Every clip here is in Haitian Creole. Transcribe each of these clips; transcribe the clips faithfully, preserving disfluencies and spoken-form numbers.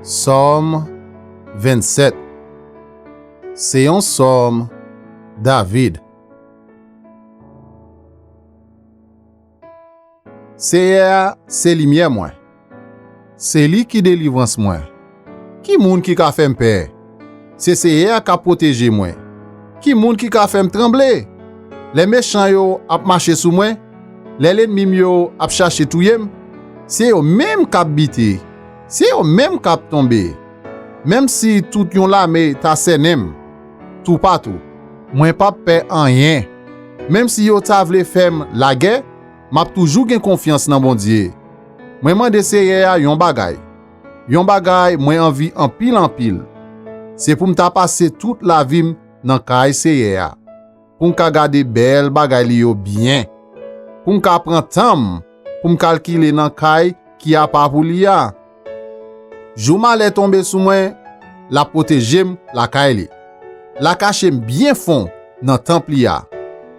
Sòm vennsèt. Se yon sòm David. Seyè a se limyè mwen. Se li ki delivrans mwen. Ki moun ki ka fè m pè? Se Seyè a k ap pwoteje mwen. Ki moun ki ka fè m tranble? Lè mechan yo ap mache sou mwen, lè lènmi m yo ap chache touye m, se yo menm k ap bite, se yo menm k ap tonbe. Menm si tout yon lame ta sènen m toupatou, mwen p ap pè anyen. Menm si yo ta vle fè m lagè, m ap toujou gen konfyans nan Bondye. Mwen mande Seyè a yon bagay, yon bagay mwen anvi anpil anpil. Se pou m ta pase tout lavi m nan kay Seyè a, pou m ka gade bèl bagay li yo byen, pou m ka pran tan m pou m kalkile nan kay ki apa pou li a. Jou malè tonbe sou mwen, l ap pwoteje m lakay li. L a kache m byen fon nan tanp li a.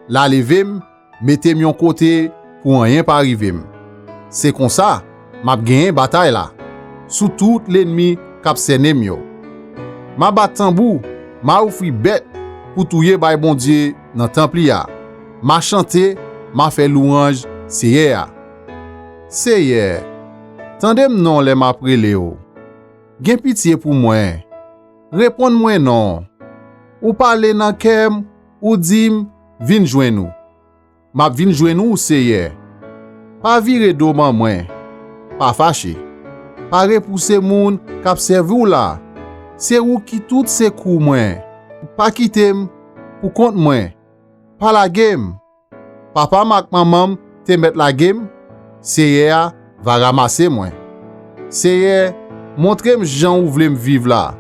L a leve m, mete m yon kote pou anyen pa rive m. Se konsa, m ap genyen batay la sou tout lènmi k ap sènen m yo. M a bat tanbou, m a ofri bèt pou touye bay Bondye nan tanp li a. M a chante, m a fè lwanj Seyè a. Seyè, tande m non lè m ap rele w. Gen pitye pou mwen. Reponn mwen non. Ou pale nan kè m, ou di m, vin jwenn ou. M ap vin jwenn ou, Seyè. Pa vire do ban mwen. Pa fache. Pa repouse moun k ap sèvi w la. Se ou ki tout sekou mwen. Pa kite m pou kont mwen. Pa lage m. Papa m ak manman m te mèt lage m, Seyè a va ranmase mwen. Seyè, montre m jan ou vle m viv la.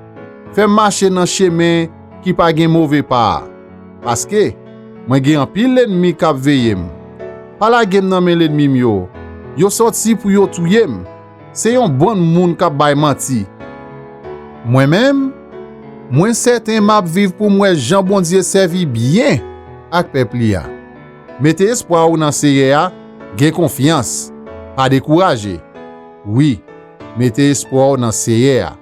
Fè m mache nan chemen ki pa gen move pa a. Paske, mwen gen anpil lènmi k ap veye m. Pa lage m nan men lènmi m yo. Yo sòti pou yo touye m. Se yon bann moun k ap bay manti. Mwen menm, mwen sèten m ap viv pou m wè jan Bondye sèvi byen ak pèp li a. Mete espwa w nan Seyè a, gen konfyans, pa dekouraje. Wi, mete espwa w nan Seyè a.